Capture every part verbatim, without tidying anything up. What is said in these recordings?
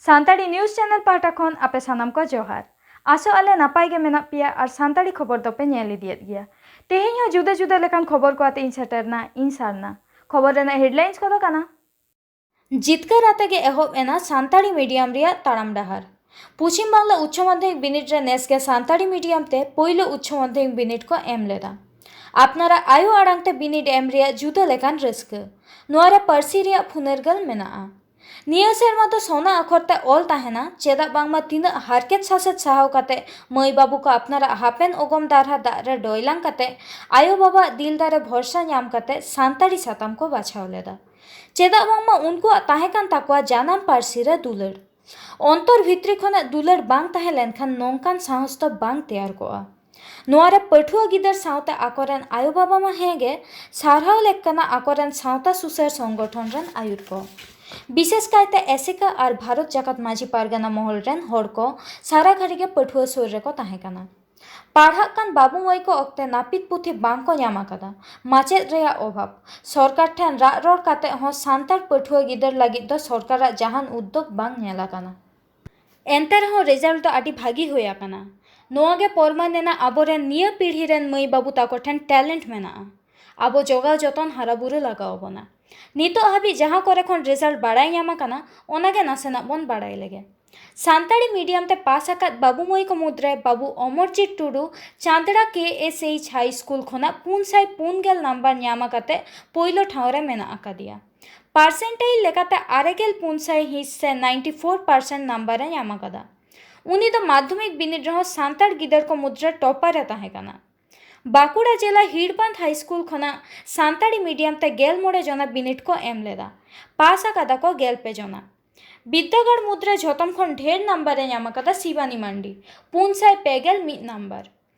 Santali news channel ᱯᱟᱦᱴᱟ ᱠᱷᱚᱱ ᱟᱯᱮ ᱥᱟᱱᱟᱢ ᱠᱚ ᱡᱚᱦᱟᱨ᱾ ᱟᱥᱚᱜ ᱟᱞᱮ ᱱᱟᱯᱟᱭ ᱜᱮ ᱢᱮᱱᱟᱜ ᱯᱮᱭᱟ ᱟᱨ ᱥᱟᱱᱛᱟᱲᱤ ᱠᱷᱚᱵᱚᱨ ᱫᱚᱯᱮ ᱧᱮᱞ ᱤᱫᱤᱭᱮᱫ ᱜᱮᱭᱟ᱾ ᱛᱮᱦᱮᱧ ᱦᱚᱸ ᱡᱩᱫᱟᱹ ᱡᱩᱫᱟᱹ ᱞᱮᱠᱟᱱ ᱠᱷᱚᱵᱚᱨ ᱠᱚ ᱟᱛᱮ ᱤᱧ ᱥᱮᱴᱮᱨᱱᱟ, ᱤᱧ ᱥᱟᱨᱱᱟ᱾ ᱠᱷᱚᱵᱚᱨ ᱨᱮᱱᱟᱜ ᱦᱮᱰᱞᱟᱭᱤᱱᱥ ᱠᱚᱫᱚ ᱠᱟᱱᱟ: ᱡᱤᱛᱠᱟᱹᱨ ᱟᱛᱮ ᱜᱮ ᱮᱦᱚᱵ ᱮᱱᱟ ᱥᱟᱱᱛᱟᱲᱤ ᱢᱤᱰᱤᱭᱟᱢ ᱨᱮᱭᱟᱜ ᱛᱟᱲᱟᱢ ᱰᱟᱦᱟᱨ᱾ ᱯᱚᱪᱷᱤᱢ ᱵᱟᱝᱞᱟ ᱩᱪᱪᱚ ᱢᱟᱫᱽᱫᱷᱚᱢᱤᱠ ᱵᱤᱱᱤᱰ ᱨᱮ ᱱᱮᱥ ᱜᱮ ᱥᱟᱱᱛᱟᱲᱤ ᱢᱤᱰᱤᱭᱟᱢ ᱛᱮ ᱯᱳᱭᱞᱳ ᱩᱪᱪᱚ ᱢᱟᱫᱽᱫᱷᱚᱢᱤᱠ ᱵᱤᱱᱤᱰ ᱠᱚ ᱮᱢ ᱞᱮᱫᱟ᱾ ᱟᱯᱱᱟᱨᱟᱜ ᱟᱭᱳ ᱟᱲᱟᱝ ᱛᱮ ᱵᱤᱱᱤᱰ ᱮᱢ ᱨᱮᱭᱟᱜ ᱡᱩᱫᱟᱹ ᱞᱮᱠᱟᱱ ᱨᱟᱹᱥᱠᱟᱹ᱾ ᱱᱚᱣᱟ ᱨᱮ ᱯᱟᱹᱨᱥᱤ ᱨᱮᱭᱟᱜ ᱯᱷᱩᱱᱟᱹᱨᱜᱟᱹᱞ ᱢᱮᱱᱟᱜᱼᱟ᱾ ᱱᱤᱭᱟᱹ ᱥᱮᱨᱢᱟ ᱫᱚ ᱥᱚᱱᱟ ᱟᱠᱷᱚᱨ ᱛᱮ ᱚᱞ ᱛᱟᱦᱮᱱᱟ, ᱪᱮᱫᱟᱜ ᱵᱟᱝᱢᱟ ᱛᱤᱱᱟᱹᱜ ᱦᱟᱨᱠᱮᱛ ᱥᱟᱥᱮᱛ ᱥᱟᱦᱟᱣ ᱠᱟᱛᱮ ᱢᱟᱹᱭ ᱵᱟᱹᱵᱩ ᱠᱚ ᱟᱯᱱᱟᱨᱟᱜ ᱦᱟᱯᱮᱱ ᱚᱜᱚᱢ ᱫᱟᱨᱦᱟ ᱫᱟᱜ ᱨᱮ ᱰᱚᱭᱞᱟᱝ ᱠᱟᱛᱮ ᱟᱭᱳ ᱵᱟᱵᱟᱣᱟᱜ ᱫᱤᱞ ᱫᱟᱨᱮ ᱵᱷᱚᱨᱥᱟ ᱧᱟᱢ ᱠᱟᱛᱮ ᱥᱟᱱᱛᱟᱲᱤ ᱥᱟᱛᱟᱢ ᱠᱚ ᱵᱟᱪᱷᱟᱣ ᱞᱮᱫᱟ᱾ ᱪᱮᱫᱟᱜ ᱵᱟᱝᱢᱟ ᱩᱱᱠᱩᱣᱟᱜ ᱛᱟᱦᱮᱸ ᱠᱟᱱ ᱛᱟᱠᱚᱣᱟ ᱡᱟᱱᱟᱢ ᱯᱟᱹᱨᱥᱤ ᱨᱮ ᱫᱩᱞᱟᱹᱲ᱾ ᱚᱱᱛᱚᱨ ᱵᱷᱤᱛᱨᱤ ᱠᱷᱚᱱᱟᱜ ᱫᱩᱞᱟᱹᱲ ᱵᱟᱝ ᱛᱟᱦᱮᱸ ᱞᱮᱱᱠᱷᱟᱱ ᱱᱚᱝᱠᱟᱱ ᱥᱟᱦᱚᱥ ᱫᱚ ᱵᱟᱝ ᱛᱮᱭᱟᱨ ᱠᱚᱜᱼᱟ᱾ ᱱᱚᱣᱟ ᱨᱮ ᱯᱟᱹᱴᱷᱩᱣᱟᱹ ᱜᱤᱫᱟᱹᱨ ᱥᱟᱶᱛᱮ ᱟᱠᱚᱨᱮᱱ ᱟᱭᱳ ᱵᱟᱵᱟ ᱢᱟ ᱦᱮᱸ ᱜᱮ, ᱥᱟᱨᱦᱟᱣ ᱞᱮᱠ ᱠᱟᱱᱟ ᱟᱠᱚᱨᱮᱱ ᱥᱟᱶᱛᱟ ᱥᱩᱥᱟᱹᱨ ᱥᱚᱝᱜᱚᱴᱷᱚᱱ ᱨᱮᱱ ᱟᱹᱭᱩᱨ ᱠᱚ᱾ ᱵᱤᱥᱮᱥ ᱠᱟᱭᱛᱮ ᱮᱥᱮᱠᱟ ᱟᱨ ᱵᱷᱟᱨᱚᱛ ᱡᱟᱠᱟᱛ ᱢᱟᱹᱡᱷᱤ ᱯᱟᱨᱜᱟᱱᱟ ᱢᱚᱦᱚᱞ ᱨᱮᱱ ᱦᱚᱲ ᱠᱚ ᱥᱟᱨᱟ ᱜᱷᱟᱹᱲᱤ ᱜᱮ ᱯᱟᱹᱴᱷᱩᱣᱟᱹ ᱥᱩᱨ ᱨᱮᱠᱚ ᱛᱟᱦᱮᱸ ᱠᱟᱱᱟ᱾ ᱯᱟᱲᱦᱟᱜ ᱠᱟᱱ ᱵᱟᱹᱵᱩ ᱢᱟᱹᱭ ᱠᱚ ᱚᱠᱛᱮ ᱱᱟᱹᱯᱤᱛ ᱯᱩᱛᱷᱤ ᱵᱟᱝ ᱠᱚ ᱧᱟᱢ ᱟᱠᱟᱫᱟ᱾ ᱢᱟᱪᱮᱫ ᱨᱮᱭᱟᱜ ᱚᱵᱷᱟᱵᱽ᱾ ᱥᱚᱨᱠᱟᱨ ᱴᱷᱮᱱ ᱨᱟᱜ ᱨᱚᱲ ᱠᱟᱛᱮ ᱦᱚᱸ ᱥᱟᱱᱛᱟᱲ ᱯᱟᱹᱴᱷᱩᱣᱟᱹ ᱜᱤᱫᱟᱹᱨ ᱞᱟᱹᱜᱤᱫ ᱫᱚ ᱥᱚᱨᱠᱟᱨᱟᱜ ᱡᱟᱦᱟᱱ ᱩᱫᱽᱫᱳᱜᱽ ᱵᱟᱝ ᱧᱮᱞ ᱟᱠᱟᱱᱟ᱾ ᱮᱱᱛᱮ ᱨᱮᱦᱚᱸ ᱨᱮᱡᱟᱞᱴ ᱫᱚ ᱟᱹᱰᱤ ᱵᱷᱟᱹᱜᱤ ᱦᱩᱭ ᱟᱠᱟᱱᱟ᱾ ᱱᱚᱣᱟ ᱜᱮ ᱯᱚᱨᱢᱟᱱ ᱮᱱᱟ ᱟᱵᱚᱨᱮᱱ ᱱᱤᱭᱟᱹ ᱯᱤᱲᱦᱤ ᱨᱮᱱ ᱢᱟᱹᱭ ᱵᱟᱹᱵᱩ ᱛᱟᱠᱚ ᱴᱷᱮᱱ ᱴᱮᱞᱮᱱᱴ ᱢᱮᱱᱟᱜᱼᱟ᱾ ᱟᱵᱚ ᱡᱚᱜᱟᱣ ᱡᱚᱛᱚᱱ ᱦᱟᱨᱟ ᱵᱩᱨᱩ ᱞᱟᱜᱟᱣ ᱟᱵᱚᱱᱟ᱾ ᱱᱤᱛᱚᱜ ᱦᱟᱹᱵᱤᱡ ᱡᱟᱦᱟᱸ ᱠᱚᱨᱮ ᱠᱷᱚᱱ ᱨᱮᱡᱟᱞᱴ ᱵᱟᱲᱟᱭ ᱧᱟᱢ ᱟᱠᱟᱱᱟ, ᱚᱱᱟ ᱜᱮ ᱱᱟᱥᱮᱱᱟᱜ ᱵᱚᱱ ᱵᱟᱲᱟᱭ ᱞᱮᱜᱮ᱾ ᱥᱟᱱᱛᱟᱲᱤ ᱢᱤᱰᱤᱭᱟᱢ ᱛᱮ ᱯᱟᱥ ᱟᱠᱟᱫ ᱵᱟᱹᱵᱩ ᱢᱟᱹᱭ ᱠᱚ ᱢᱩᱫᱽᱨᱮ ᱵᱟᱹᱵᱩ ᱚᱢᱚᱨᱡᱤᱛ ᱴᱩᱰᱩ ᱪᱟᱸᱫᱽᱲᱟ ᱠᱮ ᱮᱥ ᱮᱭᱤᱪ ᱦᱟᱭ ᱥᱠᱩᱞ ᱠᱷᱚᱱᱟᱜ ᱯᱩᱱ ᱥᱟᱭ ᱯᱩᱱ ᱜᱮᱞ ᱱᱟᱢᱵᱟᱨ ᱧᱟᱢ ᱟᱠᱟᱛᱮ ᱯᱳᱭᱞᱳ ᱴᱷᱟᱶ ᱨᱮ ᱢᱮᱱᱟᱜ ᱟᱠᱟᱫᱮᱭᱟ᱾ ᱯᱟᱨᱥᱮᱱᱴᱟᱭᱤᱞ ᱞᱮᱠᱟᱛᱮ ᱟᱨᱮ ᱜᱮᱞ ᱯᱩᱱ ᱥᱟᱭ ᱦᱤᱸᱥ ᱥᱮ ninety four percent number A ᱧᱟᱢ ᱟᱠᱟᱫᱟ᱾ ᱩᱱᱤ ᱫᱚ ᱢᱟᱫᱽᱫᱷᱚᱢᱤᱠ ᱵᱤᱱᱤᱰ ᱨᱮᱦᱚᱸ ᱥᱟᱱᱛᱟᱲ ᱜᱤᱫᱟᱹᱨ ᱠᱚ ᱢᱩᱫᱽᱨᱮ ᱴᱚᱯᱟᱨ ᱮ ᱛᱟᱦᱮᱸ ᱠᱟᱱᱟ᱾ ᱵᱟᱸᱠᱩᱲᱟ ᱡᱮᱞᱟ ᱦᱤᱲᱵᱟᱸᱫᱽ ᱦᱟᱭ ᱥᱠᱩᱞ ᱠᱷᱚᱱᱟᱜ ᱥᱟᱱᱛᱟᱲᱤ ᱢᱤᱰᱤᱭᱟᱢ ᱛᱮ ᱜᱮᱞ ᱢᱚᱬᱮ ᱡᱚᱱᱟ ᱵᱤᱱᱤᱰ ᱠᱚ ᱮᱢ ᱞᱮᱫᱟ᱾ ᱯᱟᱥ ᱟᱠᱟᱫᱟ ᱠᱚ ᱜᱮᱞ ᱯᱮ ᱡᱚᱱᱟ᱾ ᱵᱤᱨᱫᱟᱹᱜᱟᱲ ᱢᱩᱫᱽᱨᱮ ᱡᱷᱚᱛᱚᱢ ᱠᱷᱚᱱ ᱰᱷᱮᱨ ᱱᱟᱢᱵᱟᱨ ᱮ ᱧᱟᱢ ᱟᱠᱟᱫᱟ ᱥᱤᱵᱟᱱᱤ ᱢᱟᱱᱰᱤ, ᱯᱩᱱ ᱥᱟᱭ ᱯᱮ ᱜᱮᱞ ᱢᱤᱫ ᱱᱟᱢᱵᱟᱨ᱾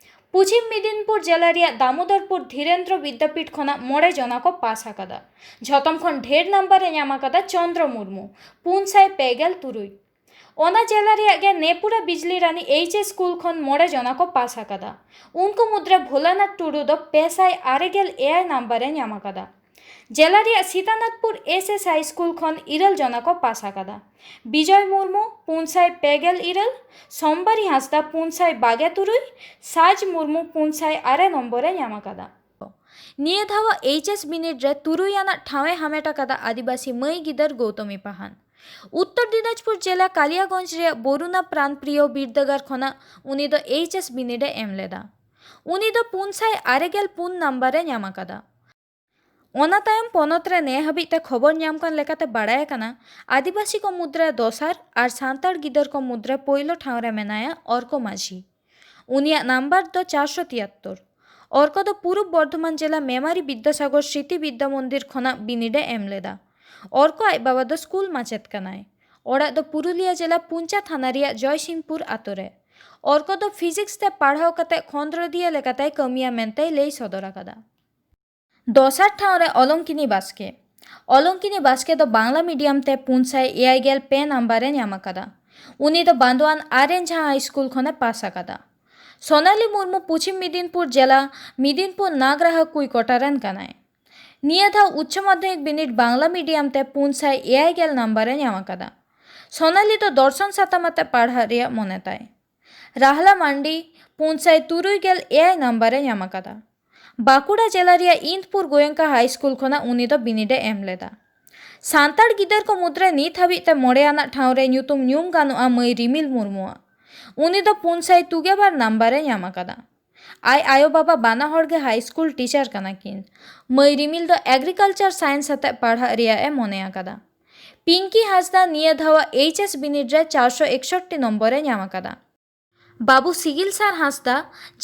ᱯᱚᱪᱷᱤᱢ ᱢᱮᱫᱤᱱᱯᱩᱨ ᱡᱮᱞᱟ ᱨᱮᱭᱟᱜ ᱫᱟᱢᱳᱫᱚᱨᱯᱩᱨ ᱫᱷᱤᱨᱮᱱᱫᱨᱚ ᱵᱤᱫᱽᱫᱟᱯᱤᱴ ᱠᱷᱚᱱᱟᱜ ᱢᱚᱬᱮ ᱡᱚᱱᱟ ᱠᱚ ᱯᱟᱥ ᱟᱠᱟᱫᱟ᱾ ᱡᱷᱚᱛᱚᱢ ᱠᱷᱚᱱ ᱰᱷᱮᱨ ᱱᱟᱢᱵᱟᱨ ᱮ ᱧᱟᱢ ᱟᱠᱟᱫᱟ ᱪᱚᱱᱫᱨᱚ ᱢᱩᱨᱢᱩ, ᱯᱩᱱ ᱥᱟᱭ ᱯᱮ ᱜᱮᱞ ᱛᱩᱨᱩᱭ᱾ ᱚᱱᱟ ᱡᱮᱞᱟ ᱨᱮᱭᱟᱜ ᱜᱮ ᱱᱮᱯᱩᱨᱟ ᱵᱤᱡᱽᱞᱤ ᱨᱟᱱᱤ ᱮᱭᱤᱪ ᱮᱥ ᱥᱠᱩᱞ ᱠᱷᱚᱱ ᱢᱚᱬᱮ ᱡᱚᱱᱟ ᱠᱚ ᱯᱟᱥ ᱟᱠᱟᱫᱟ᱾ ᱩᱱᱠᱩ ᱢᱩᱫᱽᱨᱮ ᱵᱷᱳᱞᱟᱱᱟᱛᱷ ᱴᱩᱰᱩ ᱫᱚ ᱯᱮ ᱥᱟᱭ ᱟᱨᱮ ᱜᱮᱞ ᱮᱭᱟᱭ ᱱᱟᱢᱵᱟᱨ ᱮ ᱧᱟᱢ ᱟᱠᱟᱫᱟ᱾ ᱡᱮᱞᱟ ᱨᱮᱭᱟᱜ ᱥᱤᱛᱟᱱᱟᱛᱷᱯᱩᱨ ᱮᱥ ᱮᱥ ᱦᱟᱭ ᱥᱠᱩᱞ ᱠᱷᱚᱱ ᱤᱨᱟᱹᱞ ᱡᱚᱱᱟ ᱠᱚ ᱯᱟᱥ ᱟᱠᱟᱫᱟ᱾ ᱵᱤᱡᱚᱭ ᱢᱩᱨᱢᱩ ᱯᱩᱱ ᱥᱟᱭ ᱯᱮ ᱜᱮᱞ ᱤᱨᱟᱹᱞ, ᱥᱳᱢᱵᱟᱨᱤ ᱦᱟᱸᱥᱫᱟ ᱯᱩᱱ ᱥᱟᱭ ᱵᱟᱜᱮ ᱛᱩᱨᱩᱭ, ᱥᱟᱡᱽ ᱢᱩᱨᱢᱩ ᱯᱩᱱ ᱥᱟᱭ ᱟᱨᱮ ᱱᱚᱢᱵᱚᱨ ᱮ ᱧᱟᱢ ᱟᱠᱟᱫᱟ᱾ ᱱᱤᱭᱟᱹ ᱫᱷᱟᱣᱟᱜ ᱮᱭᱤᱪ ᱮᱥ ᱵᱤᱱᱤᱰ ᱨᱮ ᱛᱩᱨᱩᱭ ᱟᱱᱟᱜ ᱴᱷᱟᱶ ᱮ ᱦᱟᱢᱮᱴ ᱟᱠᱟᱫᱟ ᱟᱹᱫᱤᱵᱟᱹᱥᱤ ᱢᱟᱹᱭ ᱜᱤᱫᱟᱹᱨ ᱜᱳᱣᱛᱚᱢᱤ ᱯᱟᱦᱟᱱ᱾ ᱩᱛᱛᱚᱨ ᱫᱤᱱᱟᱡᱽᱯᱩᱨ ᱡᱮᱞᱟ ᱠᱟᱞᱤᱭᱟᱜᱚᱸᱡᱽ ᱨᱮᱭᱟᱜ ᱵᱚᱨᱩᱱᱟ ᱯᱨᱟᱱ ᱯᱨᱤᱭᱚ ᱵᱤᱨᱫᱟᱹᱜᱟᱲ ᱠᱷᱚᱱᱟᱜ ᱩᱱᱤ ᱫᱚ ᱮᱭᱤᱪ ᱮᱥ ᱵᱤᱱᱤᱰ ᱮ ᱮᱢ ᱞᱮᱫᱟ᱾ ᱩᱱᱤ ᱫᱚ ᱯᱩᱱ ᱥᱟᱭ ᱟᱨᱮ ᱜᱮᱞ ᱯᱩᱱ ᱱᱟᱢᱵᱟᱨ ᱮ ᱧᱟᱢ ᱟᱠᱟᱫᱟ᱾ ᱚᱱᱟ ᱛᱟᱭᱚᱢ ᱯᱚᱱᱚᱛ ᱨᱮ ᱱᱮ ᱦᱟᱹᱵᱤᱡ ᱛᱮ ᱠᱷᱚᱵᱚᱨ ᱧᱟᱢ ᱠᱟᱱ ᱞᱮᱠᱟᱛᱮ ᱵᱟᱲᱟᱭ ᱟᱠᱟᱱᱟ, ᱟᱹᱫᱤᱵᱟᱹᱥᱤ ᱠᱚ ᱢᱩᱫᱽᱨᱮ ᱫᱚᱥᱟᱨ ᱟᱨ ᱥᱟᱱᱛᱟᱲ ᱜᱤᱫᱟᱹᱨ ᱠᱚ ᱢᱩᱫᱽᱨᱮ ᱯᱳᱭᱞᱳ ᱴᱷᱟᱶ ᱨᱮ ᱢᱮᱱᱟᱭᱟ ᱚᱨᱠᱚ ᱢᱟᱹᱡᱷᱤ᱾ ᱩᱱᱤᱭᱟᱜ ᱱᱟᱢᱵᱟᱨ ᱫᱚ ᱪᱟᱨᱥᱚ ᱛᱤᱭᱟᱛᱛᱳᱨ᱾ ᱚᱨᱠᱚ ᱫᱚ ᱯᱩᱨᱩᱵ ᱵᱚᱨᱫᱷᱚᱢᱟᱱ ᱡᱮᱞᱟ ᱢᱮᱢᱟᱨᱤ ᱵᱤᱫᱽᱫᱟᱥᱟᱜᱚᱨ ᱥᱨᱤᱛᱤ ᱵᱤᱫᱽᱫᱟ ᱢᱚᱱᱫᱤᱨ ᱠᱷᱚᱱᱟᱜ ᱵᱤᱱᱤᱰ ᱮ ᱮᱢ ᱞᱮᱫᱟ᱾ ᱚᱨᱠᱚ ᱟᱡ ᱵᱟᱵᱟ ᱫᱚ ᱥᱠᱩᱞ ᱢᱟᱪᱮᱫ ᱠᱟᱱᱟᱭ᱾ ᱚᱲᱟᱜ ᱫᱚ ᱯᱩᱨᱩᱞᱤᱭᱟᱹ ᱡᱮᱞᱟ ᱯᱩᱧᱪᱟ ᱛᱷᱟᱱᱟ ᱨᱮᱭᱟᱜ ᱡᱚᱭᱥᱤᱝᱯᱩᱨ ᱟᱛᱳ ᱨᱮ᱾ ᱚᱨᱠᱚ ᱫᱚ ᱯᱷᱤᱡᱤᱠᱥ ᱛᱮ ᱯᱟᱲᱦᱟᱣ ᱠᱟᱛᱮ ᱠᱷᱚᱸᱫᱽᱨᱚᱸᱫᱤᱭᱟᱹ ᱞᱮᱠᱟᱛᱮᱭ ᱠᱟᱹᱢᱤᱭᱟ ᱢᱮᱱᱛᱮᱭ ᱞᱟᱹᱭ ᱥᱚᱫᱚᱨ ᱟᱠᱟᱫᱟ᱾ ᱫᱚᱥᱟᱨ ᱴᱷᱟᱶ ᱨᱮ ᱚᱞᱚᱝᱠᱤᱱᱤ ᱵᱟᱥᱠᱮ᱾ ᱚᱞᱚᱝᱠᱤᱱᱤ ᱵᱟᱥᱠᱮ ᱫᱚ ᱵᱟᱝᱞᱟ ᱢᱤᱰᱤᱭᱟᱢ ᱛᱮ ᱯᱩᱱ ᱥᱟᱭ ᱮᱭᱟᱭ ᱜᱮᱞ ᱯᱮ ᱱᱟᱢᱵᱟᱨ ᱮ ᱧᱟᱢ ᱟᱠᱟᱫᱟ᱾ ᱩᱱᱤ ᱫᱚ ᱵᱟᱸᱫᱳᱣᱟᱱ ᱟᱨ ᱮᱱ ᱡᱷᱟ ᱦᱟᱭ ᱥᱠᱩᱞ ᱠᱷᱚᱱᱮ ᱯᱟᱥ ᱟᱠᱟᱫᱟ᱾ ᱥᱳᱱᱟᱞᱤ ᱢᱩᱨᱢᱩ ᱯᱚᱪᱷᱤᱢ ᱢᱮᱫᱤᱱᱯᱩᱨ ᱡᱮᱞᱟ ᱢᱮᱫᱤᱱᱯᱩᱨ ᱱᱟᱜᱽᱨᱟᱦᱟ ᱠᱩᱭᱠᱚᱴᱟ ᱨᱮᱱ ᱠᱟᱱᱟᱭ᱾ ᱱᱤᱭᱟᱹ ᱫᱷᱟᱣ ᱩᱪᱪᱚ ᱢᱟᱫᱽᱫᱷᱚᱢᱤᱠ ᱵᱤᱱᱤᱰ ᱵᱟᱝᱞᱟ ᱢᱤᱰᱤᱭᱟᱢ ᱛᱮ ᱯᱩᱱ ᱥᱟᱭ ᱮᱭᱟᱭ ᱜᱮᱞ ᱱᱟᱢᱵᱟᱨ ᱮ ᱧᱟᱢ ᱟᱠᱟᱫᱟ᱾ ᱥᱳᱱᱟᱞᱤ ᱫᱚ ᱫᱚᱨᱥᱚᱱ ᱥᱟᱛᱟᱢ ᱟᱛᱮ ᱯᱟᱲᱦᱟᱜ ᱨᱮᱭᱟᱜ ᱢᱚᱱᱮ ᱛᱟᱭ᱾ ᱨᱟᱦᱞᱟ ᱢᱟᱱᱰᱤ ᱯᱩᱱ ᱥᱟᱭ ᱛᱩᱨᱩᱭ ᱜᱮᱞ ᱮᱭᱟᱭ ᱱᱟᱢᱵᱟᱨ ᱮ ᱧᱟᱢ ᱟᱠᱟᱫᱟ᱾ ᱵᱟᱸᱠᱩᱲᱟ ᱡᱮᱞᱟ ᱨᱮᱭᱟᱜ ᱤᱱᱫᱽᱯᱩᱨ ᱜᱳᱭᱮᱝᱠᱟ ᱦᱟᱭ ᱥᱠᱩᱞ ᱠᱷᱚᱱᱟᱜ ᱩᱱᱤ ᱫᱚ ᱵᱤᱱᱤᱰ ᱮ ᱮᱢ ᱞᱮᱫᱟ᱾ ᱥᱟᱱᱛᱟᱲ ᱜᱤᱫᱟᱹᱨ ᱠᱚ ᱢᱩᱫᱽᱨᱮ ᱱᱤᱛ ᱦᱟᱹᱵᱤᱡ ᱛᱮ ᱢᱚᱬᱮ ᱟᱱᱟᱜ ᱴᱷᱟᱶ ᱨᱮ ᱧᱩᱛᱩᱢ ᱧᱩᱢ ᱜᱟᱱᱚᱜᱼᱟ ᱢᱟᱹᱭ ᱨᱤᱢᱤᱞ ᱢᱩᱨᱢᱩᱣᱟᱜ᱾ ᱩᱱᱤ ᱫᱚ ᱯᱩᱱ ᱥᱟᱭ ᱛᱩᱜᱮ ᱵᱟᱨ ᱱᱟᱢᱵᱟᱨ ᱮ ᱧᱟᱢ ᱟᱠᱟᱫᱟ᱾ ᱟᱡ ᱟᱭᱳ ᱵᱟᱵᱟ ᱵᱟᱱᱟ ᱦᱚᱲ ᱜᱮ ᱦᱟᱭ ᱥᱠᱩᱞ ᱴᱤᱪᱟᱨ ᱠᱟᱱᱟ ᱠᱤᱱ᱾ ᱢᱟᱹᱭ ᱨᱤᱢᱤᱞ ᱫᱚ ᱮᱜᱽᱨᱤᱠᱟᱞᱪᱟᱨ ᱥᱟᱭᱮᱱᱥ ᱟᱛᱮ ᱯᱟᱲᱦᱟᱜ ᱨᱮᱭᱟᱜ ᱮ ᱢᱚᱱᱮ ᱟᱠᱟᱫᱟ᱾ ᱯᱤᱝᱠᱤ ᱦᱟᱸᱥᱫᱟ ᱱᱤᱭᱟᱹ ᱫᱷᱟᱣᱟᱜ ᱮᱭᱤᱪ ᱮᱥ ᱵᱤᱱᱤᱰ ᱨᱮ ᱪᱟᱨᱥᱚ ᱮᱠᱥᱚᱴᱴᱤ ᱱᱚᱢᱵᱚᱨ ᱮ ᱧᱟᱢ ᱟᱠᱟᱫᱟ᱾ ᱵᱟᱹᱵᱩ ᱥᱤᱜᱤᱞ ᱥᱟᱨ ᱦᱟᱸᱥᱫᱟ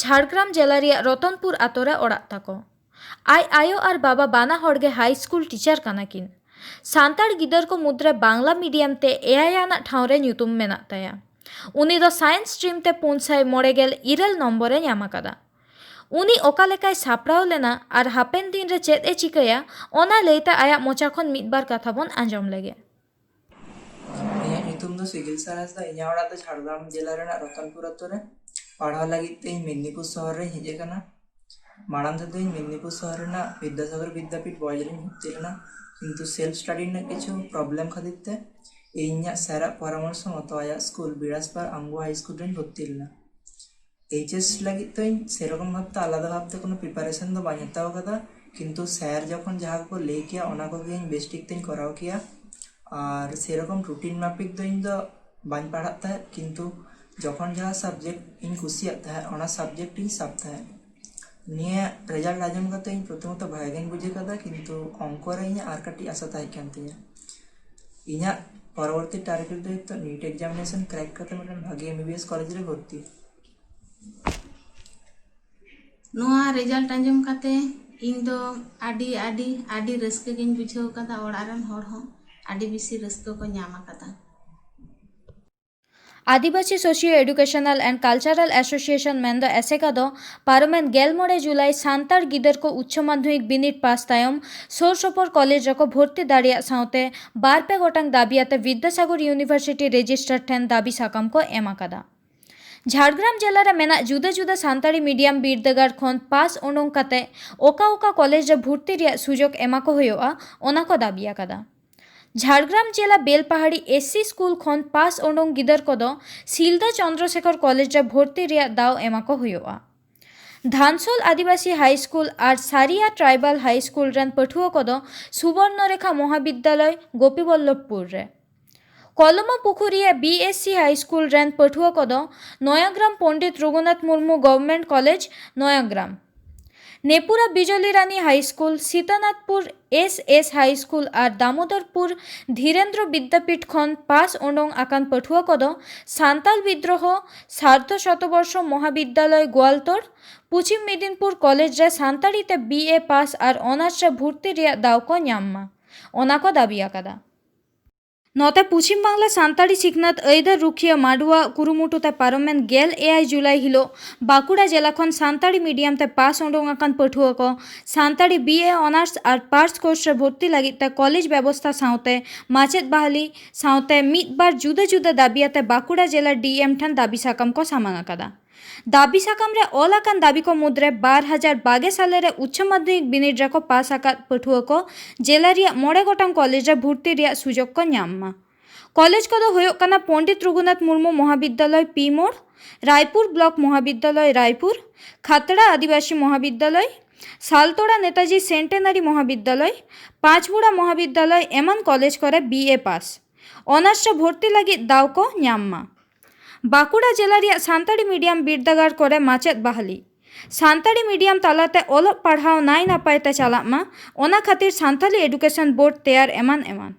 ᱡᱷᱟᱲᱜᱨᱟᱢ ᱡᱮᱞᱟ ᱨᱮᱭᱟᱜ ᱨᱚᱛᱚᱱᱯᱩᱨ ᱟᱛᱳ ᱨᱮ ᱚᱲᱟᱜ ᱛᱟᱠᱚ᱾ ᱟᱡ ᱟᱭᱳ ᱟᱨ ᱵᱟᱵᱟ ᱵᱟᱱᱟ ᱦᱚᱲ ᱜᱮ ᱦᱟᱭ ᱥᱠᱩᱞ ᱴᱤᱪᱟᱨ ᱠᱟᱱᱟ ᱠᱤᱱ᱾ ᱥᱟᱱᱛᱟᱲ ᱜᱤᱫᱟᱹᱨ ᱠᱚ ᱢᱩᱫᱽᱨᱮ ᱵᱟᱝᱞᱟ ᱢᱤᱰᱤᱭᱟᱢ ᱛᱮ ᱮᱭᱟᱭ ᱟᱱᱟᱜ ᱴᱷᱟᱶ ᱨᱮ ᱧᱩᱛᱩᱢ ᱢᱮᱱᱟᱜ ᱛᱟᱭᱟ᱾ ᱩᱱᱤ ᱫᱚ ᱥᱟᱭᱮᱱᱥ ᱥᱴᱨᱤᱢ ᱛᱮ ᱯᱩᱱ ᱥᱟᱭ ᱢᱚᱬᱮ ᱜᱮᱞ ᱤᱨᱟᱹᱞ ᱱᱚᱢᱵᱚᱨ ᱮ ᱧᱟᱢ ᱟᱠᱟᱫᱟ᱾ ᱩᱱᱤ ᱚᱠᱟ ᱞᱮᱠᱟᱭ ᱥᱟᱯᱲᱟᱣ ᱞᱮᱱᱟ ᱟᱨ ᱦᱟᱯᱮᱱ ᱫᱤᱱ ᱨᱮ ᱪᱮᱫ ᱮ ᱪᱤᱠᱟᱹᱭᱟ, ᱚᱱᱟ ᱞᱟᱹᱭᱛᱮ ᱟᱭᱟᱜ ᱢᱚᱪᱟ ᱠᱷᱚᱱ ᱢᱤᱫ ᱵᱟᱨ ᱠᱟᱛᱷᱟ ᱵᱚᱱ ᱟᱸᱡᱚᱢ ᱞᱮᱜᱮ᱾ ᱧᱩᱛᱩᱢ ᱫᱚ ᱥᱤᱜᱤᱞ ᱥᱟᱨ ᱦᱟᱸᱥᱫᱟ᱾ ᱤᱧᱟᱹᱜ ᱚᱲᱟᱜ ᱫᱚ ᱡᱷᱟᱲᱜᱨᱟᱢ ᱡᱮᱞᱟ ᱨᱮᱱᱟᱜ ᱨᱚᱛᱚᱱᱯᱩᱨ ᱟᱛᱳ ᱨᱮ᱾ ᱯᱟᱲᱦᱟᱣ ᱞᱟᱹᱜᱤᱫ ᱛᱮ ᱤᱧ ᱢᱮᱫᱽᱱᱤᱯᱩᱨ ᱥᱚᱦᱚᱨ ᱨᱮᱧ ᱦᱮᱡ ᱟᱠᱟᱱᱟ᱾ ᱢᱟᱲᱟᱝ ᱛᱮᱫᱚ ᱤᱧ ᱢᱮᱫᱽᱱᱤᱯᱩᱨ ᱥᱚᱦᱚᱨ ᱨᱮᱱᱟᱜ ᱵᱤᱫᱽᱫᱟᱥᱟᱜᱚᱨ ᱵᱤᱫᱽᱫᱟᱯᱤᱴ ᱵᱚᱭᱮᱡᱽ ᱨᱮᱧ ᱵᱷᱚᱨᱛᱤ ᱞᱮᱱᱟ, ᱠᱤᱱᱛᱩ ᱥᱮᱞᱯᱷ ᱥᱴᱟᱰᱤ ᱨᱮᱱᱟᱜ ᱠᱤᱪᱷᱩ ᱯᱨᱚᱵᱞᱮᱢ ᱠᱷᱟᱹᱛᱤᱨ ᱛᱮ ᱤᱧᱟᱹᱜ ᱥᱮᱨᱟᱜ ᱯᱚᱨᱟᱢᱚᱨᱥᱚ ᱢᱚᱛᱚ ᱟᱭᱟᱜ ᱥᱠᱩᱞ ᱵᱤᱲᱟᱥᱯᱟᱲ ᱟᱝᱜᱩᱣᱟ ᱦᱟᱭ ᱥᱠᱩᱞ ᱨᱮᱧ ᱵᱷᱚᱨᱛᱤ ᱞᱮᱱᱟ᱾ ᱮᱭᱤᱪ ᱮᱥ ᱞᱟᱹᱜᱤᱫ ᱫᱚ ᱤᱧ ᱥᱮᱨᱚᱠᱚᱢ ᱵᱷᱟᱵᱛᱮ ᱟᱞᱟᱫᱟ ᱵᱷᱟᱵᱛᱮ ᱠᱳᱱᱳ ᱯᱨᱤᱯᱟᱨᱮᱥᱚᱱ ᱫᱚ ᱵᱟᱹᱧ ᱦᱟᱛᱟᱣ ᱟᱠᱟᱫᱟ, ᱠᱤᱱᱛᱩ ᱥᱮᱨ ᱡᱚᱠᱷᱚᱱ ᱡᱟᱦᱟᱸ ᱠᱚᱠᱚ ᱞᱟᱹᱭ ᱠᱮᱭᱟ, ᱚᱱᱟ ᱠᱚᱜᱮ ᱤᱧ ᱵᱮᱥ ᱴᱷᱤᱠ ᱛᱮᱧ ᱠᱚᱨᱟᱣ ᱠᱮᱭᱟ᱾ ᱟᱨ ᱥᱮᱨᱚᱠᱚᱢ ᱨᱩᱴᱤᱱ ᱢᱟᱯᱷᱤᱠ ᱫᱚ ᱤᱧ ᱫᱚ ᱵᱟᱹᱧ ᱯᱟᱲᱦᱟᱜ ᱛᱟᱦᱮᱸᱫ, ᱠᱤᱱᱛᱩ ᱡᱚᱠᱷᱚᱱ ᱡᱟᱦᱟᱸ ᱥᱟᱵᱡᱮᱠᱴ ᱤᱧ ᱠᱩᱥᱤᱭᱟᱜ ᱛᱟᱦᱮᱸᱫ, ᱚᱱᱟ ᱥᱟᱵᱡᱮᱠᱴ ᱤᱧ ᱥᱟᱵ ᱛᱟᱦᱮᱸᱫ᱾ ᱱᱤᱭᱟᱹ ᱨᱮᱡᱟᱞᱴ ᱟᱸᱡᱚᱢ ᱠᱟᱛᱮ ᱤᱧ ᱯᱨᱚᱛᱷᱚᱢᱚᱛᱚ ᱵᱷᱟᱜᱮ ᱜᱤᱧ ᱵᱩᱡᱷᱟᱹᱣ ᱠᱟᱫᱟ, ᱠᱤᱱᱛᱩ ᱚᱝᱠᱚ ᱨᱮ ᱤᱧᱟᱹᱜ ᱟᱨ ᱠᱟᱹᱴᱤᱡ ᱟᱥᱟ ᱛᱟᱦᱮᱸ ᱠᱟᱱ ᱛᱤᱧᱟᱹ᱾ ᱤᱧᱟᱹᱜ ᱯᱚᱨᱚᱵᱚᱨᱛᱤ ᱴᱟᱨᱜᱮᱴ ᱫᱚ ᱦᱩᱭᱩᱜ ᱠᱟᱱᱟ ᱱᱤᱴ ᱮᱠᱡᱟᱢᱤᱱᱮᱥᱚᱱ ᱠᱨᱮᱠ ᱠᱟᱛᱮ ᱢᱤᱫᱴᱮᱱ ᱵᱷᱟᱜᱮ M B B S college ᱨᱮ ᱵᱷᱚᱨᱛᱤ᱾ ᱱᱚᱣᱟ ᱨᱮᱡᱟᱞᱴ ᱟᱸᱡᱚᱢ ᱠᱟᱛᱮ ᱤᱧ ᱫᱚ ᱟᱹᱰᱤ, ᱟᱹᱰᱤ, ᱟᱹᱰᱤ ᱨᱟᱹᱥᱠᱟᱹ ᱜᱤᱧ ᱵᱩᱡᱷᱟᱹᱣ ᱠᱟᱫᱟ᱾ ᱚᱲᱟᱜ ᱨᱮᱱ ᱦᱚᱲ ᱦᱚᱸ ᱟᱹᱰᱤ ᱵᱮᱥᱤ ᱨᱟᱹᱥᱠᱟᱹ ᱠᱚ ᱧᱟᱢ ᱟᱠᱟᱫᱟ᱾ Adivasi socio educational and cultural association ᱢᱮᱱᱫᱚ ᱮᱥᱮᱠᱟ ᱫᱚ ᱯᱟᱨᱚᱢᱮᱱ ᱜᱮᱞ ᱢᱚᱬᱮ ᱡᱩᱞᱟᱭ ᱥᱟᱱᱛᱟᱲ ᱜᱤᱫᱟᱹᱨ ᱠᱚ ᱩᱪᱪᱚ ᱢᱟᱫᱽᱫᱷᱚᱢᱤᱠ ᱵᱤᱱᱤᱰ ᱯᱟᱥ ᱛᱟᱭᱚᱢ ᱥᱩᱨ ᱥᱩᱯᱩᱨ ᱠᱚᱞᱮᱡᱽ ᱨᱮᱠᱚ ᱵᱷᱚᱨᱛᱤ ᱫᱟᱲᱮᱭᱟᱜ ᱥᱟᱶᱛᱮ ᱵᱟᱨ ᱯᱮ ᱜᱚᱴᱟᱝ ᱫᱟᱹᱵᱤ ᱟᱛᱮ ᱵᱤᱫᱽᱫᱟᱥᱟᱜᱚᱨ ᱤᱭᱩᱱᱤᱵᱷᱟᱨᱥᱤᱴᱤ ᱨᱮᱡᱤᱥᱴᱟᱨ ᱴᱷᱮᱱ ᱫᱟᱹᱵᱤ ᱥᱟᱠᱟᱢ ᱠᱚ ᱮᱢ ᱟᱠᱟᱫᱟ᱾ ᱡᱷᱟᱲᱜᱨᱟᱢ ᱡᱮᱞᱟ ᱨᱮ ᱢᱮᱱᱟᱜ ᱡᱩᱫᱟᱹ ᱡᱩᱫᱟᱹ ᱥᱟᱱᱛᱟᱲᱤ ᱢᱤᱰᱤᱭᱟᱢ ᱵᱤᱨᱫᱟᱹᱜᱟᱲ ᱠᱷᱚᱱ ᱯᱟᱥ ᱩᱰᱩᱝ ᱠᱟᱛᱮ ᱚᱠᱟ ᱚᱠᱟ ᱠᱚᱞᱮᱡᱽ ᱨᱮ ᱵᱷᱚᱨᱛᱤ ᱨᱮᱭᱟᱜ ᱥᱩᱡᱳᱜᱽ ᱮᱢᱟ ᱠᱚ ᱦᱩᱭᱩᱜᱼᱟ, ᱚᱱᱟ ᱠᱚ ᱫᱟᱹᱵᱤ ᱟᱠᱟᱫᱟ᱾ ᱡᱷᱟᱲᱜᱨᱟᱢ ᱡᱮᱞᱟ ᱵᱮᱞᱯᱟᱦᱟᱲᱤ ᱮᱥ ᱥᱤ ᱥᱠᱩᱞ ᱠᱷᱚᱱ ᱯᱟᱥ ᱩᱰᱩᱝ ᱜᱤᱫᱟᱹᱨ ᱠᱚᱫᱚ ᱥᱤᱞᱫᱟᱹ ᱪᱚᱱᱫᱨᱚᱥᱮᱠᱷᱚᱨ ᱠᱚᱞᱮᱡᱽ ᱨᱮ ᱵᱷᱚᱨᱛᱤ ᱨᱮᱭᱟᱜ ᱫᱟᱣ ᱮᱢᱟ ᱠᱚ ᱦᱩᱭᱩᱜᱼᱟ᱾ ᱫᱷᱟᱱᱥᱳᱞ ᱟᱹᱫᱤᱵᱟᱹᱥᱤ ᱦᱟᱭ ᱥᱠᱩᱞ ᱟᱨ ᱥᱟᱨᱤᱭᱟ ᱴᱨᱟᱭᱵᱟᱞ ᱦᱟᱭ ᱥᱠᱩᱞ ᱨᱮᱱ ᱯᱟᱹᱴᱷᱩᱣᱟᱹ ᱠᱚᱫᱚ ᱥᱩᱵᱚᱨᱱᱚᱨᱮᱠᱷᱟ ᱢᱚᱦᱟᱵᱤᱫᱽᱫᱟᱞᱚᱭ ᱜᱳᱯᱤᱵᱚᱞᱞᱚᱵᱷᱯᱩᱨ ᱨᱮ᱾ ᱠᱚᱞᱚᱢᱟ ᱯᱩᱠᱷᱩᱨᱤᱭᱟ ᱵᱤ ᱮᱥ ᱥᱤ ᱦᱟᱭ ᱥᱠᱩᱞ ᱨᱮᱱ ᱯᱟᱹᱴᱷᱩᱣᱟᱹ ᱠᱚᱫᱚ ᱱᱚᱭᱟᱜᱨᱟᱢ ᱯᱚᱱᱰᱤᱛ ᱨᱚᱜᱷᱩᱱᱟᱛᱷ ᱢᱩᱨᱢᱩ ᱜᱚᱵᱷᱚᱨᱱᱢᱮᱱᱴ ᱠᱚᱞᱮᱡᱽ ᱱᱚᱭᱟᱜᱨᱟᱢ, ᱱᱮᱯᱩᱨᱟ ᱵᱤᱡᱚᱞᱤ ᱨᱟᱱᱤ ᱦᱟᱭ ᱥᱠᱩᱞ, ᱥᱤᱛᱟᱱᱟᱛᱷᱯᱩᱨ ᱮᱥ ᱮᱥ ᱦᱟᱭ ᱥᱠᱩᱞ ᱟᱨ ᱫᱟᱢᱳᱫᱚᱨᱯᱩᱨ ᱫᱷᱤᱨᱮᱱᱫᱨᱚ ᱵᱤᱫᱽᱫᱟᱯᱤᱴ ᱠᱷᱚᱱ ᱯᱟᱥ ᱩᱰᱩᱝ ᱟᱠᱟᱱ ᱯᱟᱹᱴᱷᱩᱣᱟᱹ ᱠᱚᱫᱚ ᱥᱟᱱᱛᱟᱞ ᱵᱤᱫᱽᱨᱳᱦᱚ ᱥᱟᱨᱫᱷᱚ ᱥᱚᱛᱚᱵᱚᱨᱥᱚ ᱢᱚᱦᱟᱵᱤᱫᱽᱫᱟᱞᱚᱭ ᱜᱳᱣᱟᱞᱛᱳᱲ, ᱯᱚᱪᱷᱤᱢ ᱢᱮᱫᱤᱱᱯᱩᱨ ᱠᱚᱞᱮᱡᱽ ᱨᱮ ᱥᱟᱱᱛᱟᱲᱤ ᱛᱮ ᱵᱤ ᱮ ᱯᱟᱥ ᱟᱨ ᱚᱱᱟᱨᱥ ᱨᱮ ᱵᱷᱩᱨᱛᱤ ᱨᱮᱭᱟᱜ ᱫᱟᱣ ᱠᱚ ᱧᱟᱢ ᱢᱟ, ᱚᱱᱟ ᱠᱚ ᱫᱟᱹᱵᱤ ᱟᱠᱟᱫᱟ᱾ ᱱᱚᱛᱮ ᱯᱩᱪᱷᱤᱢ ᱵᱟᱝᱞᱟ ᱥᱟᱱᱛᱟᱲᱤ ᱥᱤᱠᱷᱱᱟᱹᱛ ᱟᱹᱭᱫᱟᱹᱨ ᱨᱩᱠᱷᱤᱭᱟᱹ ᱢᱟᱰᱩᱣᱟᱜ ᱠᱩᱨᱩᱢᱩᱴᱩ ᱛᱮ ᱯᱟᱨᱚᱢᱮᱱ ᱜᱮᱞ ᱮᱭᱟᱭ ᱡᱩᱞᱟᱭ ᱦᱤᱞᱳᱜ ᱵᱟᱸᱠᱩᱲᱟ ᱡᱮᱞᱟ ᱠᱷᱚᱱ ᱥᱟᱱᱛᱟᱲᱤ ᱢᱤᱰᱤᱭᱟᱢ ᱛᱮ ᱯᱟᱥ ᱩᱰᱩᱝ ᱟᱠᱟᱱ ᱯᱟᱹᱴᱷᱩᱣᱟᱹ ᱠᱚ ᱥᱟᱱᱛᱟᱲᱤ ᱵᱤ ᱮ ᱚᱱᱟᱨᱥ ᱟᱨ ᱯᱟᱨᱥ ᱠᱳᱨᱥ ᱨᱮ ᱵᱷᱚᱨᱛᱤ ᱞᱟᱹᱜᱤᱫ ᱛᱮ ᱠᱚᱞᱮᱡᱽ ᱵᱮᱵᱚᱥᱛᱷᱟ ᱥᱟᱶᱛᱮ ᱢᱟᱪᱮᱫ ᱵᱟᱦᱟᱞᱤ ᱥᱟᱶᱛᱮ ᱢᱤᱫ ᱵᱟᱨ ᱡᱩᱫᱟᱹ ᱡᱩᱫᱟᱹ ᱫᱟᱹᱵᱤ ᱟᱛᱮ ᱵᱟᱸᱠᱩᱲᱟ ᱡᱮᱞᱟ ᱰᱤ ᱮᱢ ᱴᱷᱮᱱ ᱫᱟᱹᱵᱤ ᱥᱟᱠᱟᱢ ᱠᱚ ᱥᱟᱢᱟᱝ ᱟᱠᱟᱫᱟ᱾ ᱫᱟᱹᱵᱤ ᱥᱟᱠᱟᱢ ᱨᱮ ᱚᱞ ᱟᱠᱟᱱ ᱫᱟᱹᱵᱤ ᱠᱚ ᱢᱩᱫᱽᱨᱮ ᱵᱟᱨ ᱦᱟᱡᱟᱨ ᱵᱟᱜᱮ ᱥᱟᱞᱮ ᱨᱮ ᱩᱪᱪᱚ ᱢᱟᱫᱽᱫᱷᱚᱢᱤᱠ ᱵᱤᱱᱤᱰ ᱨᱮᱠᱚ ᱯᱟᱥ ᱟᱠᱟᱫ ᱯᱟᱹᱴᱷᱩᱣᱟᱹ ᱠᱚ ᱡᱮᱞᱟ ᱨᱮᱭᱟᱜ ᱢᱚᱬᱮ ᱜᱚᱴᱟᱝ ᱠᱚᱞᱮᱡᱽ ᱨᱮ ᱵᱷᱚᱨᱛᱤ ᱨᱮᱭᱟᱜ ᱥᱩᱡᱳᱜᱽ ᱠᱚ ᱧᱟᱢ ᱢᱟ᱾ ᱠᱚᱞᱮᱡᱽ ᱠᱚᱫᱚ ᱦᱩᱭᱩᱜ ᱠᱟᱱᱟ ᱯᱚᱱᱰᱤᱛ ᱨᱚᱜᱷᱩᱱᱟᱛᱷ ᱢᱩᱨᱢᱩ ᱢᱚᱦᱟᱵᱤᱫᱽᱫᱟᱞᱚᱭ ᱯᱤ ᱢᱳᱲ, ᱨᱟᱭᱯᱩᱨ ᱵᱞᱚᱠ ᱢᱚᱦᱟᱵᱤᱫᱽᱫᱟᱞᱚᱭ ᱨᱟᱭᱯᱩᱨ, ᱠᱷᱟᱛᱲᱟ ᱟᱹᱫᱤᱵᱟᱹᱥᱤ ᱢᱚᱦᱟᱵᱤᱫᱽᱫᱟᱞᱚᱭ, ᱥᱟᱞᱛᱳᱲᱟ ᱱᱮᱛᱟᱡᱤ ᱥᱮᱱᱴᱮᱱᱟᱨᱤ ᱢᱚᱦᱟᱵᱤᱫᱽᱫᱟᱞᱚᱭ, ᱯᱟᱸᱪᱢᱩᱲᱟ ᱢᱚᱦᱟᱵᱤᱫᱽᱫᱟᱞᱚᱭ ᱮᱢᱟᱱ ᱠᱚᱞᱮᱡᱽ ᱠᱚᱨᱮ ᱵᱤ ᱮ ᱯᱟᱥ ᱚᱱᱟᱨᱥ ᱨᱮ ᱵᱷᱚᱨᱛᱤ ᱞᱟᱹᱜᱤᱫ ᱫᱟᱣ ᱠᱚ ᱧᱟᱢ ᱢᱟ᱾ ᱵᱟᱸᱠᱩᱲᱟ ᱡᱮᱞᱟ ᱨᱮᱭᱟᱜ ᱥᱟᱱᱛᱟᱲᱤ ᱢᱤᱰᱤᱭᱟᱢ ᱵᱤᱨᱫᱟᱹᱜᱟᱲ ᱠᱚᱨᱮ ᱢᱟᱪᱮᱫ ᱵᱟᱦᱟᱞᱤ, ᱥᱟᱱᱛᱟᱲᱤ ᱢᱤᱰᱤᱭᱟᱢ ᱛᱟᱞᱟᱛᱮ ᱚᱞᱚᱜ ᱯᱟᱲᱦᱟᱣ ᱱᱟᱭ ᱱᱟᱯᱟᱭ ᱛᱮ ᱪᱟᱞᱟᱜ ᱢᱟ, ᱚᱱᱟ ᱠᱷᱟᱹᱛᱤᱨ ᱥᱟᱱᱛᱟᱲᱤ ᱮᱰᱩᱠᱮᱥᱚᱱ ᱵᱳᱨᱰ ᱛᱮᱭᱟᱨ ᱮᱢᱟᱱ ᱮᱢᱟᱱ᱾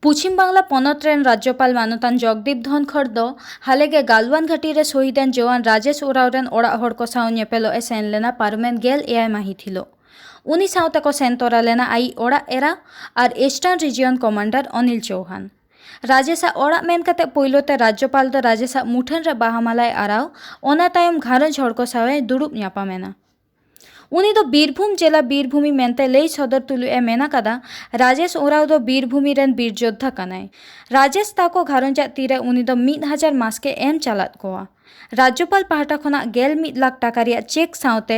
ᱯᱩᱪᱷᱤᱢ ᱵᱟᱝᱞᱟ ᱯᱚᱱᱚᱛ ᱨᱮᱱ ᱨᱟᱡᱽᱡᱚᱯᱟᱞ ᱢᱟᱱᱚᱛᱟᱱ ᱡᱚᱜᱽᱫᱤᱯ ᱫᱷᱚᱱᱠᱷᱚᱲ ᱫᱚ ᱦᱟᱞᱮᱜᱮ ᱜᱟᱞᱣᱟᱱ ᱜᱷᱟᱹᱴᱤ ᱨᱮ ᱥᱚᱦᱤᱫ ᱮᱱ ᱡᱚᱣᱟᱱ ᱨᱟᱡᱮᱥ ᱳᱨᱟᱣ ᱨᱮᱱ ᱚᱲᱟᱜ ᱦᱚᱲ ᱠᱚ ᱥᱟᱶ ᱧᱮᱯᱮᱞᱚᱜ ᱮ ᱥᱮᱱ ᱞᱮᱱᱟ ᱯᱟᱨᱚᱢᱮᱱ ᱜᱮᱞ ᱮᱭᱟᱭ ᱢᱟᱹᱦᱤᱛ ᱦᱤᱞᱳᱜ᱾ ᱩᱱᱤ ᱥᱟᱶᱛᱮ ᱠᱚ ᱥᱮᱱ ᱛᱚᱨᱟ ᱞᱮᱱᱟ ᱟᱭᱤᱡ ᱚᱲᱟᱜ ᱮᱨᱟ ᱟᱨ ᱤᱥᱴᱟᱨᱱ ᱨᱤᱡᱤᱭᱚᱱ ᱠᱚᱢᱟᱱᱰᱟᱨ ᱚᱱᱤᱞ ᱪᱳᱣᱦᱟᱱ᱾ ᱨᱟᱡᱮᱥᱟᱜ ᱚᱲᱟᱜ ᱢᱮᱱ ᱠᱟᱛᱮ ᱯᱳᱭᱞᱳ ᱛᱮ ᱨᱟᱡᱽᱡᱚᱯᱟᱞ ᱫᱚ ᱨᱟᱡᱮᱥᱟᱜ ᱢᱩᱴᱷᱟᱹᱱ ᱨᱮ ᱵᱟᱦᱟ ᱢᱟᱞᱟᱭ ᱟᱨᱟᱣ, ᱚᱱᱟ ᱛᱟᱭᱚᱢ ᱜᱷᱟᱨᱚᱸᱡᱽ ᱦᱚᱲ ᱠᱚ ᱥᱟᱶ ᱮ ᱫᱩᱲᱩᱵ ᱧᱟᱯᱟᱢ ᱮᱱᱟ᱾ ᱩᱱᱤ ᱫᱚ ᱵᱤᱨᱵᱷᱩᱢ ᱡᱮᱞᱟ ᱵᱤᱨᱵᱷᱩᱢᱤ ᱢᱮᱱᱛᱮ ᱞᱟᱹᱭ ᱥᱚᱫᱚᱨ ᱛᱩᱞᱩᱡ ᱮ ᱢᱮᱱ ᱟᱠᱟᱫᱟ, ᱨᱟᱡᱮᱥ ᱳᱨᱟᱣ ᱫᱚ ᱵᱤᱨᱵᱷᱩᱢᱤ ᱨᱮᱱ ᱵᱤᱨ ᱡᱳᱫᱽᱫᱷᱟ ᱠᱟᱱᱟᱭ᱾ ᱨᱟᱡᱮᱥ ᱛᱟᱠᱚ ᱜᱷᱟᱨᱚᱸᱡᱽ ᱟᱜ ᱛᱤᱨᱮ ᱩᱱᱤ ᱫᱚ ᱢᱤᱫ ᱦᱟᱡᱟᱨ ᱢᱟᱥᱠᱮ ᱮᱢ ᱪᱟᱞᱟᱫ ᱠᱚᱣᱟ᱾ ᱨᱟᱡᱽᱡᱚᱯᱟᱞ ᱯᱟᱦᱴᱟ ᱠᱷᱚᱱᱟᱜ ᱜᱮᱞ ᱢᱤᱫ ᱞᱟᱠᱷ ᱴᱟᱠᱟ ᱨᱮᱭᱟᱜ ᱪᱮᱠ ᱥᱟᱶᱛᱮ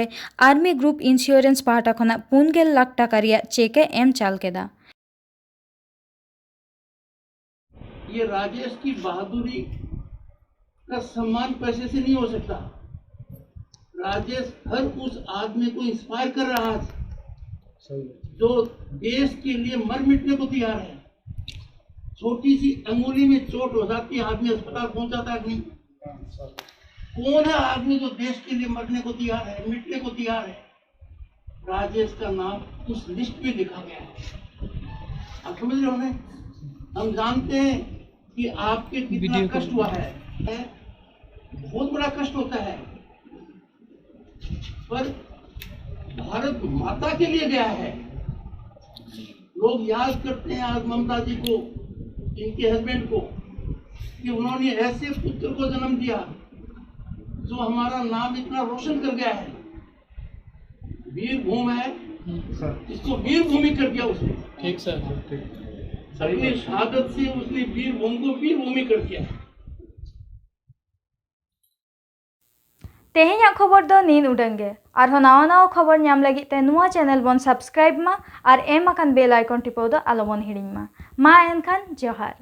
ᱟᱨᱢᱤ ᱜᱨᱩᱯ ᱤᱱᱥᱩᱨᱮᱱᱥ ᱯᱟᱦᱴᱟ ᱠᱷᱚᱱᱟᱜ ᱯᱩᱱ ᱜᱮᱞ ᱞᱟᱠᱷ ᱴᱟᱠᱟ ᱨᱮᱭᱟᱜ ᱪᱮᱠ ᱮ ᱮᱢ ᱪᱟᱞ ᱠᱮᱫᱟ᱾ ये राजेश की बहादुरी का सम्मान पैसे से नहीं हो सकता। राजेश हर उस आदमी को इंस्पायर कर रहा है जो देश के लिए मर मिटने को तैयार है। छोटी सी अंगुली में चोट हो जाती है, आदमी अस्पताल पहुंच जाता है कि नहीं? कौन है आदमी जो देश के लिए मरने को तैयार है, मिटने को तैयार है? राजेश का नाम उस लिस्ट में लिखा गया है। आप समझ रहे हो ना? हम जानते हैं कि आपके कितना कष्ट हुआ है, है? बहुत बड़ा कष्ट होता है, पर भारत माता के लिए गया है। लोग याद करते हैं आज ममता जी को, इनके हस्बैंड को कि उन्होंने ऐसे पुत्र को जन्म दिया जो हमारा नाम इतना रोशन कर गया है। वीरभूम है, इसको वीरभूमि कर दिया उसने। ठीक सर। अपनी शहादत से उसने वीरभूम को वीरभूमि कर दिया। ᱛᱮᱦᱮᱧᱟᱜ ᱠᱷᱚᱵᱚᱨ ᱫᱚ ᱱᱤᱱ ᱩᱰᱟᱹᱝ ᱜᱮ᱾ ᱟᱨᱦᱚᱸ ᱱᱟᱣᱟ ᱱᱟᱣᱟ ᱠᱷᱚᱵᱚᱨ ᱧᱟᱢ ᱞᱟᱹᱜᱤᱫ ᱛᱮ ᱱᱚᱣᱟ ᱪᱮᱱᱮᱞ ᱵᱚᱱ ᱥᱟᱵᱥᱠᱨᱟᱭᱤᱵ ᱢᱟ ᱟᱨ ᱮᱢ ᱟᱠᱟᱱ ᱵᱮᱞ ᱟᱭᱠᱚᱱ ᱴᱤᱯᱟᱹᱣ ᱫᱚ ᱟᱞᱚ ᱵᱚᱱ ᱦᱤᱲᱤᱧ ᱢᱟ᱾ ᱢᱟ ᱮᱱᱠᱷᱟᱱ ᱡᱚᱦᱟᱨ᱾